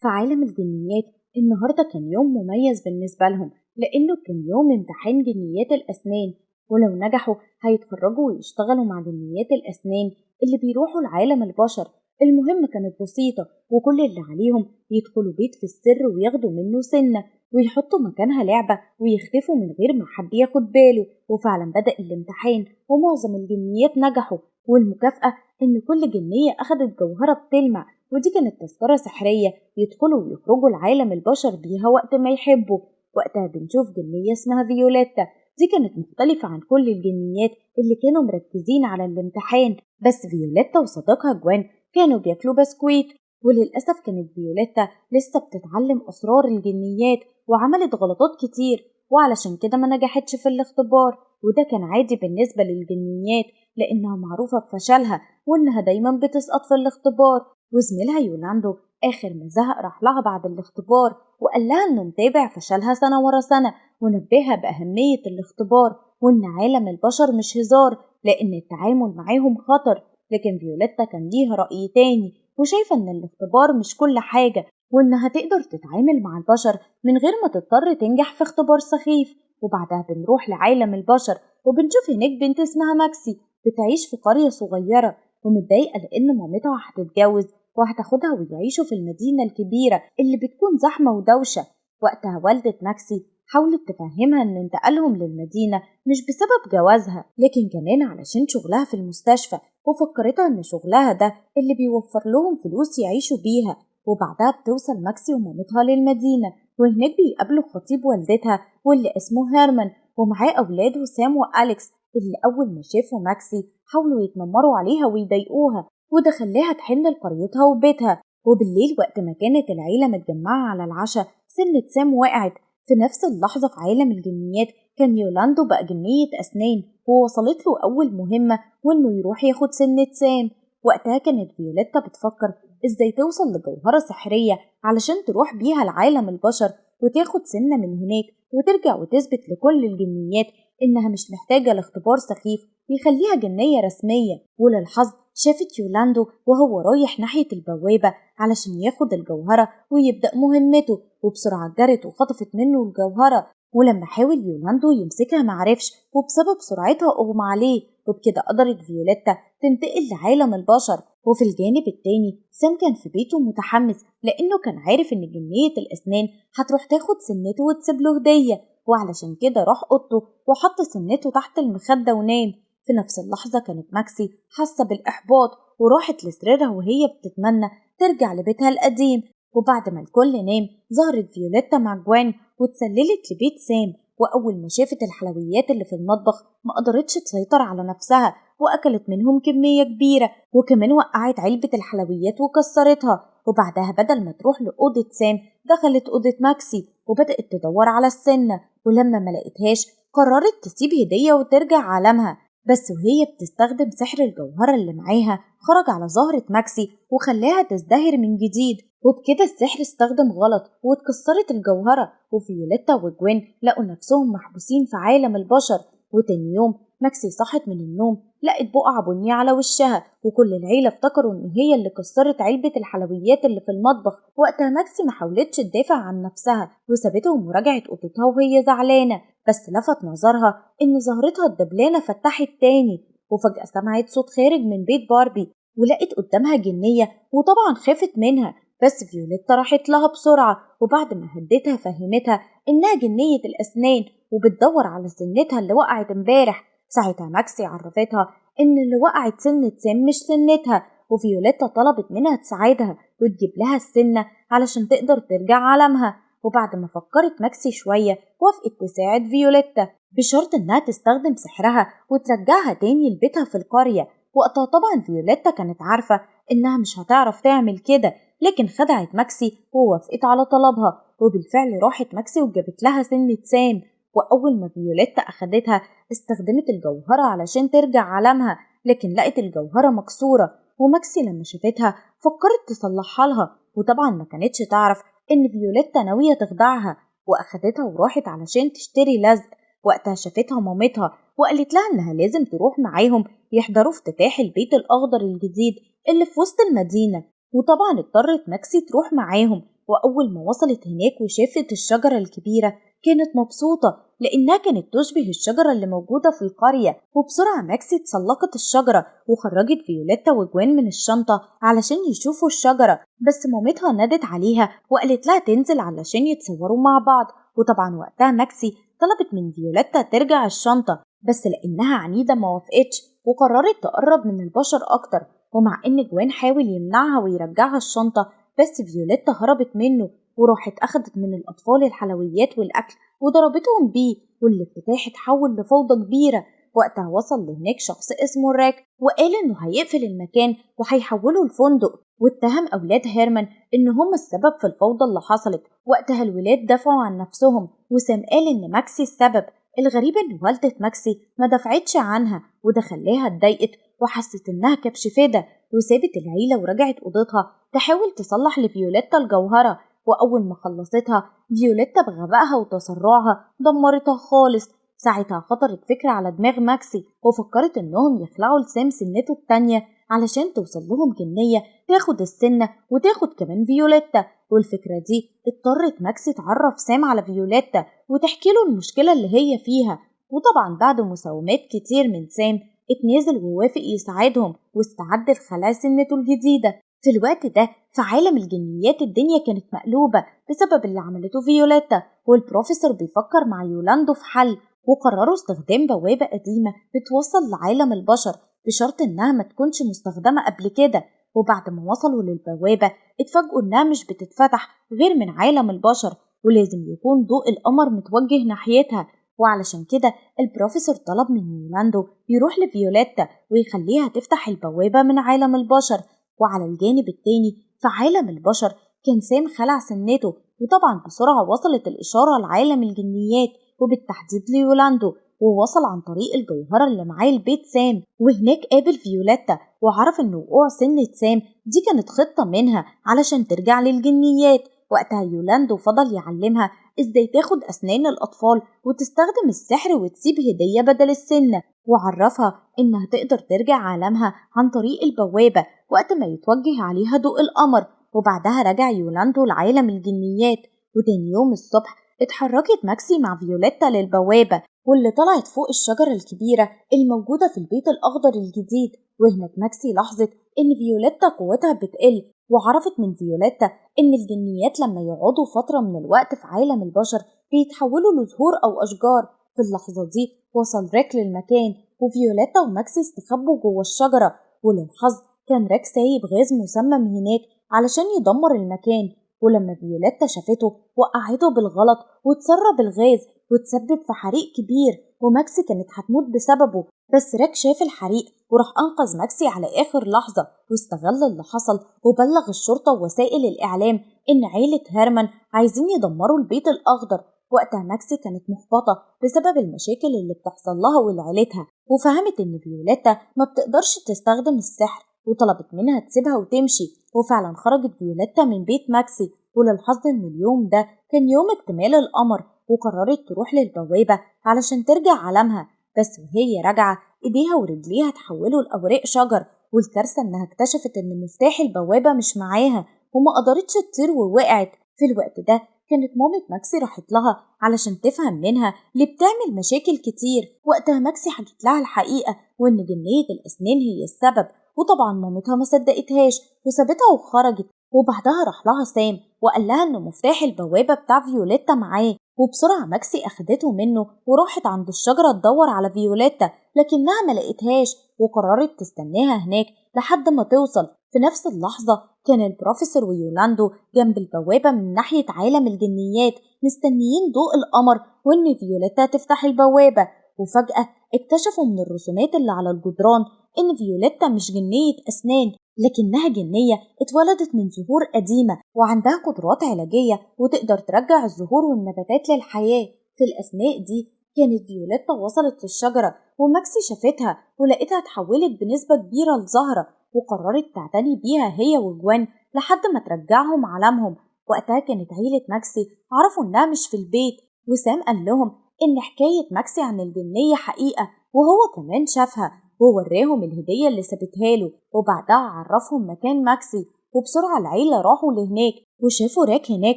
في عالم الجنيات النهاردة كان يوم مميز بالنسبة لهم، لأنه كان يوم امتحان جنيات الأسنان، ولو نجحوا هيتخرجوا ويشتغلوا مع جنيات الأسنان اللي بيروحوا لعالم البشر. المهمة كانت بسيطة، وكل اللي عليهم يدخلوا بيت في السر وياخدوا منه سنة ويحطوا مكانها لعبة ويختفوا من غير ما حد ياخد باله. وفعلا بدأ الامتحان ومعظم الجنيات نجحوا، والمكافأة إن كل جنية أخدت جوهرة بتلمع، ودي كانت تذكرة سحرية يدخلوا ويخرجوا لعالم البشر بيها وقت ما يحبوا. وقتها بنشوف جنية اسمها فيوليتا، دي كانت مختلفة عن كل الجنيات اللي كانوا مركزين على الامتحان، بس فيوليتا وصديقها جوان كانوا بياكلوا بسكويت، وللأسف كانت فيوليتا لسه بتتعلم أسرار الجنيات وعملت غلطات كتير، وعلشان كده ما نجحتش في الاختبار. وده كان عادي بالنسبة للجنيات لأنها معروفة بفشلها وإنها دايما بتسقط في الاختبار. وزميلها يولاندو آخر ما زهق راح لها بعد الاختبار وقال لها إنه متابع فشلها سنة ورا سنة، ونبهها بأهمية الاختبار وإن عالم البشر مش هزار لأن التعامل معاهم خطر. لكن فيوليتا كان ليها رأي تاني وشايفة إن الاختبار مش كل حاجة، وإنها تقدر تتعامل مع البشر من غير ما تضطر تنجح في اختبار سخيف. وبعدها بنروح لعالم البشر وبنشوف هناك بنت اسمها ماكسي بتعيش في قرية صغيرة ومتضايقة لأن مامتها هتتجوز وهتاخدها ويعيشوا في المدينة الكبيرة اللي بتكون زحمة ودوشة. وقتها والدة ماكسي حاولت تفهمها إن انتقالهم للمدينة مش بسبب جوازها، لكن كمان علشان شغلها في المستشفى، وفكرتها إن شغلها ده اللي بيوفر لهم فلوس يعيشوا بيها. وبعدها بتوصل ماكسي ومامتها للمدينة، وهناك بيقابلوا خطيب والدتها واللي اسمه هيرمان ومعاه أولاده سام وأليكس، اللي أول ما شافوا ماكسي حاولوا يتنمروا عليها ويضايقوها، وده خلاها تحن لقريتها وبيتها. وبالليل وقت ما كانت العيلة متجمعة على العشاء سنة سام وقعت. في نفس اللحظة في عالم الجنيات كان يولاندو بقى جنية أسنان، ووصلت له أول مهمة وإنه يروح ياخد سنة سام. وقتها كانت فيوليتا بتفكر إزاي توصل لجوهرة سحرية علشان تروح بيها لعالم البشر وتاخد سنة من هناك وترجع وتثبت لكل الجنيات إنها مش محتاجة لاختبار سخيف يخليها جنية رسمية. وللحظ شافت يولاندو وهو رايح ناحية البوابة علشان ياخد الجوهرة ويبدأ مهمته، وبسرعة جرت وخطفت منه الجوهرة. ولما حاول يولاندو يمسكها معرفش، وبسبب سرعتها أغمى عليه، وبكده قدرت فيوليتا تنتقل لعالم البشر. وفي الجانب التاني سام كان في بيته متحمس لأنه كان عارف إن جنية الأسنان هتروح تاخد سنته وتسيب له هدية، وعلشان كده راح أوضته وحط سنته تحت المخدة ونام. في نفس اللحظة كانت ماكسي حاسة بالإحباط وراحت لسريرها وهي بتتمنى ترجع لبيتها القديم. وبعد ما الكل نام ظهرت فيوليتا مع جوان وتسللت لبيت سام، وأول ما شافت الحلويات اللي في المطبخ ما قدرتش تسيطر على نفسها وأكلت منهم كمية كبيرة، وكمان وقعت علبة الحلويات وكسرتها. وبعدها بدل ما تروح لأوضة سام دخلت أوضة ماكسي وبدأت تدور على السنة، ولما ما لقيتهاش قررت تسيب هدية وترجع عالمها. بس وهي بتستخدم سحر الجوهرة اللي معاها خرج على زهرة ماكسي وخلاها تزدهر من جديد، وبكده السحر استخدم غلط واتكسرت الجوهرة، وفيوليتا وجوين لقوا نفسهم محبوسين في عالم البشر. وتاني يوم ماكسي صحت من النوم لقت بقعة بنية على وشها، وكل العيلة افتكروا إن هي اللي كسرت علبة الحلويات اللي في المطبخ. وقتها ماكسي ما حاولتش تدافع عن نفسها وسابتهم ورجعت أوضتها وهي زعلانة، بس لفت نظرها إن زهرتها الدبلانة فتحت تاني. وفجأة سمعت صوت خارج من بيت باربي ولقت قدامها جنية، وطبعا خافت منها، بس فيوليتا راحت لها بسرعة، وبعد ما هدتها فهمتها إنها جنية الأسنان وبتدور على سنتها اللي وقعت امبارح. ساعتها ماكسي عرفتها إن اللي وقعت سنة سام مش سنتها، وفيوليتا طلبت منها تساعدها وتجيب لها السنة علشان تقدر ترجع عالمها. وبعد ما فكرت ماكسي شوية وافقت تساعد فيوليتا بشرط إنها تستخدم سحرها وترجعها تاني لبيتها في القرية. وقتها طبعا فيوليتا كانت عارفة إنها مش هتعرف تعمل كده، لكن خدعت ماكسي ووافقت على طلبها، وبالفعل راحت ماكسي وجابت لها سنة سام. وأول ما فيوليتا أخدتها استخدمت الجوهرة علشان ترجع عالمها، لكن لقت الجوهرة مكسورة، وماكسي لما شافتها فكرت تصلحها لها، وطبعا ما كانتش تعرف إن فيوليتا ناوية تخدعها، وأخدتها وراحت علشان تشتري لزق. وقتها شافتها مامتها وقالت لها إنها لازم تروح معاهم يحضروا افتتاح البيت الأخضر الجديد اللي في وسط المدينة، وطبعا اضطرت ماكسي تروح معاهم. وأول ما وصلت هناك وشافت الشجرة الكبيرة كانت مبسوطة لأنها كانت تشبه الشجرة اللي موجودة في القرية. وبسرعة ماكسي تسلقت الشجرة وخرجت فيوليتا وجوان من الشنطة علشان يشوفوا الشجرة، بس مامتها نادت عليها وقالت لها تنزل علشان يتصوروا مع بعض. وطبعا وقتها ماكسي طلبت من فيوليتا ترجع الشنطة، بس لأنها عنيدة ما وافقتش وقررت تقرب من البشر أكتر. ومع إن جوان حاول يمنعها ويرجعها الشنطة، بس فيوليتا هربت منه وراحت أخدت من الأطفال الحلويات والأكل وضربتهم بيه، والافتتاح اتحول لفوضى كبيرة. وقتها وصل لهناك شخص اسمه الراك وقال إنه هيقفل المكان وهيحوله الفندق، واتهم أولاد هيرمان إن هم السبب في الفوضى اللي حصلت. وقتها الولاد دافعوا عن نفسهم، وسام قال إن ماكسي السبب. الغريب إن والدة ماكسي ما دفعتش عنها، وده خلاها اتضايقت وحست إنها كبش فدا، وسابت العيلة ورجعت أوضتها تحاول تصلح لفيوليتا الجوهرة. وأول ما خلصتها فيوليتا بغبائها وتسرعها دمرتها خالص. ساعتها خطرت فكرة على دماغ ماكسي وفكرت إنهم يخلعوا لسام سنته التانية علشان توصل لهم جنية تاخد السنة وتاخد كمان فيوليتا. والفكرة دي اضطرت ماكسي تعرف سام على فيوليتا وتحكي له المشكلة اللي هي فيها. وطبعا بعد مساومات كتير من سام اتنازل ووافق يساعدهم واستعد لخلع سنته الجديدة. في الوقت ده في عالم الجنيات الدنيا كانت مقلوبة بسبب اللي عملته فيوليتا، والبروفيسور بيفكر مع يولاندو في حل، وقرروا استخدام بوابة قديمة بتوصل لعالم البشر بشرط إنها ما تكونش مستخدمة قبل كده. وبعد ما وصلوا للبوابة اتفاجئوا إنها مش بتتفتح غير من عالم البشر، ولازم يكون ضوء القمر متوجه ناحيتها. وعلشان كده البروفيسور طلب من يولاندو يروح لفيوليتا ويخليها تفتح البوابة من عالم البشر. وعلى الجانب التاني في عالم البشر كان سام خلع سنته، وطبعا بسرعة وصلت الإشارة لعالم الجنيات وبالتحديد ليولاندو، ووصل عن طريق الجوهرة اللي معاه البيت سام. وهناك قابل فيوليتا وعرف إن وقوع سنة سام دي كانت خطة منها علشان ترجع للجنيات. وقتها يولاندو فضل يعلمها ازاي تاخد أسنان الأطفال وتستخدم السحر وتسيب هدية بدل السنة، وعرفها إنها تقدر ترجع عالمها عن طريق البوابة وقت ما يتوجه عليها ضوء القمر. وبعدها رجع يولاندو لعالم الجنيات. وتاني يوم الصبح اتحركت ماكسي مع فيوليتا للبوابة واللي طلعت فوق الشجرة الكبيرة الموجودة في البيت الأخضر الجديد. وهناك ماكسي لاحظت إن فيوليتا قوتها بتقل، وعرفت من فيوليتا إن الجنيات لما يقعدوا فترة من الوقت في عالم البشر بيتحولوا لزهور أو أشجار. في اللحظة دي وصل ريك للمكان، وفيوليتا وماكسي استخبوا جوه الشجرة، وللحظ كان ريك سايب غاز مسمم هناك علشان يدمر المكان. ولما فيوليتا شافته وقعته بالغلط وتسرب الغاز وتسبب في حريق كبير، وماكسي كانت هتموت بسببه، بس ريك شاف الحريق وراح أنقذ ماكسي على آخر لحظة واستغل اللي حصل وبلغ الشرطة ووسائل الإعلام إن عيلة هيرمان عايزين يدمروا البيت الأخضر. وقتها ماكسي كانت محبطة بسبب المشاكل اللي بتحصل لها ولعيلتها، وفهمت إن فيوليتا ما بتقدرش تستخدم السحر وطلبت منها تسيبها وتمشي. وفعلا خرجت فيوليتا من بيت ماكسي، وللحظ إن اليوم ده كان يوم اكتمال القمر، وقررت تروح للبوابة علشان ترجع عالمها. بس وهي راجعة ايديها ورجليها تحولوا لأوراق شجر، والكارثة انها اكتشفت ان مفتاح البوابة مش معاها وما قدرتش تطير ووقعت. في الوقت ده كانت مامة ماكسي راحت لها علشان تفهم منها ليه بتعمل مشاكل كتير. وقتها ماكسي حكت لها الحقيقة وان جنية الأسنان هي السبب، وطبعا مامتها ما صدقتهاش وسابتها وخرجت. وبعدها راح لها سام وقال لها ان مفتاح البوابة بتاع فيوليتا معاه، وبسرعة ماكسي أخدته منه وراحت عند الشجرة تدور على فيوليتا لكنها ما لقيتهاش، وقررت تستناها هناك لحد ما توصل. في نفس اللحظة كان البروفيسور ويولاندو جنب البوابة من ناحية عالم الجنيات مستنيين ضوء القمر وإن فيوليتا تفتح البوابة. وفجأة اكتشفوا من الرسومات اللي على الجدران إن فيوليتا مش جنية أسنان، لكنها جنية اتولدت من زهور قديمة وعندها قدرات علاجية وتقدر ترجع الزهور والنباتات للحياة. في الأثناء دي كانت فيوليتا وصلت للشجرة وماكسي شافتها ولقيتها اتحولت بنسبة كبيرة لزهرة، وقررت تعتني بيها هي وجوان لحد ما ترجعهم عالمهم. وقتها كانت عيلة ماكسي عرفوا إنها مش في البيت، وسام قال لهم إن حكاية ماكسي عن الجنية حقيقة وهو كمان شافها، ووراهم الهدية اللي سابتها له. وبعدها عرفهم مكان ماكسي، وبسرعة العيلة راحوا لهناك وشافوا راك هناك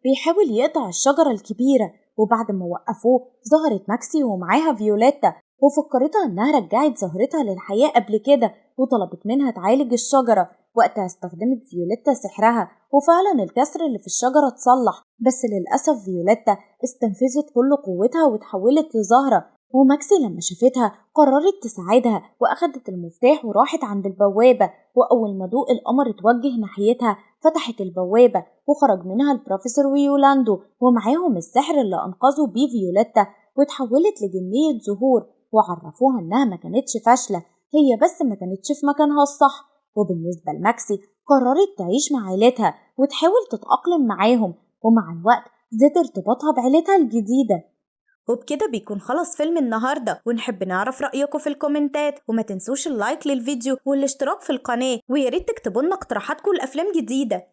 بيحاول يقطع الشجرة الكبيرة، وبعد ما وقفوه ظهرت ماكسي ومعاها فيوليتا، وفكرتها إنها رجعت زهرتها للحياة قبل كده وطلبت منها تعالج الشجرة. وقتها استخدمت فيوليتا سحرها وفعلا الكسر اللي في الشجرة اتصلح، بس للأسف فيوليتا استنفذت كل قوتها وتحولت لزهرة. وماكسي لما شافتها قررت تساعدها وأخدت المفتاح وراحت عند البوابة، وأول ما ضوء القمر اتوجه ناحيتها فتحت البوابة وخرج منها البروفيسور ويولاندو ومعاهم السحر اللي أنقذوا بيه فيوليتا، وتحولت لجنية زهور، وعرفوها إنها ما كانتش فاشلة، هي بس ما كانتش في مكانها الصح. وبالنسبة لماكسي قررت تعيش مع عيلتها وتحاول تتأقلم معاهم، ومع الوقت زاد ارتباطها بعيلتها الجديدة. وبكده بيكون خلص فيلم النهاردة، ونحب نعرف رأيكم في الكومنتات، وما تنسوش ال like للفيديو والاشتراك في القناة، وياريت تكتبوا لنا اقتراحاتكم لأفلام جديدة.